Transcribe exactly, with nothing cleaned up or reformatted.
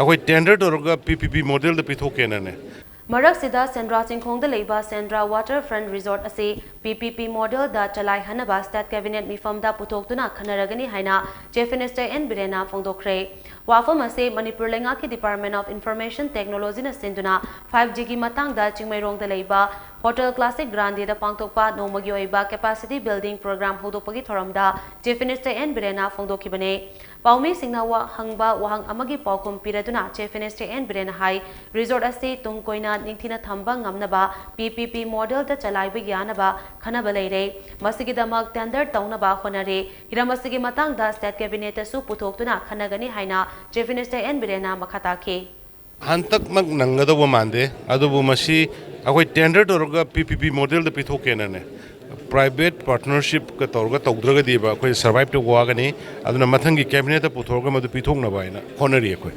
ꯑꯩꯈꯣꯏ ꯇꯦꯟꯗꯔ ꯇꯧꯔꯒ ꯄꯤ ꯄꯤ ꯄꯤ ꯃꯣꯗꯦꯜꯗ ꯄꯤꯊꯣꯛꯀꯦꯅꯅꯦ꯫ ꯃꯔꯛꯁꯤꯗ ꯁꯦꯟꯗ꯭ꯔꯥ ꯆꯤꯡꯈꯣꯡꯗ ꯂꯩꯕ ꯁꯦꯟꯗ꯭ꯔꯥ ꯋꯥꯇꯔ ꯐ꯭ꯔꯟꯠ ꯔꯤꯖꯣꯔꯠ ꯑꯁꯤ ꯄꯤ ꯄꯤ ꯄꯤ ꯃꯣꯗꯦꯜꯗ ꯆꯂꯥꯏꯍꯟꯅꯕ ꯁ꯭ꯇꯦꯠ ꯀꯦꯕꯤꯅꯦꯠ ꯃꯤꯐꯝꯗ ꯄꯨꯊꯣꯛꯇꯨꯅ ꯈꯟꯅꯔꯒꯅꯤ ꯍꯥꯏꯅ ꯆꯤꯐ ꯃꯤꯅꯤꯁꯇꯔ ꯑꯦꯟ ꯕꯤꯔꯦꯟꯅ ꯐꯣꯡꯗꯣꯛꯈ꯭ꯔꯦ꯫ ꯋꯥꯐꯝ ꯑꯁꯤ ꯃꯅꯤꯄꯨꯔ ꯂꯩꯉꯥꯛꯀꯤ ꯗꯤꯄꯥꯔꯠꯃꯦꯟ ꯑꯣꯐ ꯏꯟꯐꯣꯔꯃꯦꯁꯟ ꯇꯦꯛꯅꯣꯂꯣꯖꯤꯅ ꯁꯤꯟꯗꯨꯅ ꯐꯥꯏꯚ ꯖꯤꯒꯤ ꯃꯇꯥꯡꯗ ꯆꯤꯡꯃꯩꯔꯣꯡꯗ ꯂꯩꯕ ꯍꯣꯇꯦꯜ ꯀ꯭ꯂꯥꯁꯤꯛ ꯒ꯭ꯔꯥꯟꯗꯦꯗ ꯄꯥꯡꯊꯣꯛꯄ ꯅꯣꯡꯃꯒꯤ ꯑꯣꯏꯕ ꯀꯦꯄꯥꯁꯤꯇꯤ ꯕꯤꯜꯗꯤꯡ ꯄ꯭ꯔꯣꯒ꯭ꯔꯥꯝ ꯍꯧꯗꯣꯛꯄꯒꯤ ꯊꯧꯔꯝꯗ ꯆꯤꯐ ꯃꯤꯅꯤꯁꯇꯔ ꯑꯦꯟ ꯕꯤꯔꯦꯟꯅ ꯐꯣꯡꯗꯣꯛꯈꯤꯕꯅꯤ꯫ ꯄꯥꯎꯃꯤꯁꯤꯡꯅ ꯋꯥ-, ꯍꯪꯕ ꯋꯥꯍꯪ ꯑꯃꯒꯤ ꯄꯥꯎꯈꯨꯝ ꯄꯤꯔꯗꯨꯅ ꯆꯤꯐ ꯃꯤꯅꯤꯁꯇꯔ ꯑꯦꯟ ꯕꯤꯔꯦꯟꯅ ꯍꯥꯏ, ꯔꯤꯖꯣꯔꯠ ꯑꯁꯤ ꯇꯨꯡ ꯀꯣꯏꯅ ꯅꯤꯡꯊꯤꯅ ꯊꯝꯕ ꯉꯝꯅꯕ ꯄꯤ ꯄꯤ ꯄꯤ ꯃꯣꯗꯦꯜꯗ ꯆꯂꯥꯏꯕ ꯌꯥꯅꯕ ꯈꯟꯅꯕ ꯂꯩꯔꯦ꯫ ꯃꯁꯤꯒꯤꯗꯃꯛ ꯇꯦꯟꯗꯔ ꯇꯧꯅꯕ ꯍꯣꯠꯅꯔꯦ꯫ ꯍꯤꯔꯝ ꯑꯁꯤꯒꯤ ꯃꯇꯥꯡꯗ ꯁ꯭ꯇꯦꯠ ꯀꯦꯕꯤꯅꯦꯠꯇꯁꯨ ꯄꯨꯊꯣꯛꯇꯨꯅ ꯈꯟꯅꯒꯅꯤ ꯍꯥꯏꯅ ꯆꯤꯐ ꯃꯤꯅꯤꯁꯇꯔ ꯑꯦꯟ ꯕꯤꯔꯦꯟꯅ ꯃꯈꯥ ꯇꯥꯈꯤ꯫ ꯍꯟꯇꯛꯃꯛ ꯅꯪꯒꯗꯧꯕ ꯃꯥꯟꯗꯦ, ꯑꯗꯨꯕꯨ ꯃꯁꯤ ꯑꯩꯈꯣꯏ ꯇꯦꯟꯗꯔ ꯇꯧꯔꯒ ꯄꯤ ꯄꯤ ꯄꯤ ꯃꯣꯗꯦꯜꯗ ꯄꯤꯊꯣꯛꯀꯦꯅꯅꯦ꯫ ꯄ꯭ꯔꯥꯏꯚꯦꯠ ꯄꯥꯔꯠꯅꯔꯁꯤꯞꯀ ꯇꯧꯔꯒ ꯇꯧꯗ꯭ꯔꯒꯗꯤꯕ ꯑꯩꯈꯣꯏ ꯁꯔꯚꯥꯏꯚ ꯇꯧꯕ ꯋꯥꯒꯅꯤ꯫ ꯑꯗꯨꯅ ꯃꯊꯪꯒꯤ ꯀꯦꯕꯤꯅꯦꯠꯇ ꯄꯨꯊꯣꯛꯑꯒ ꯃꯗꯨ ꯄꯤꯊꯣꯛꯅꯕ ꯍꯥꯏꯅ ꯍꯣꯠꯅꯔꯤ ꯑꯩꯈꯣꯏ꯫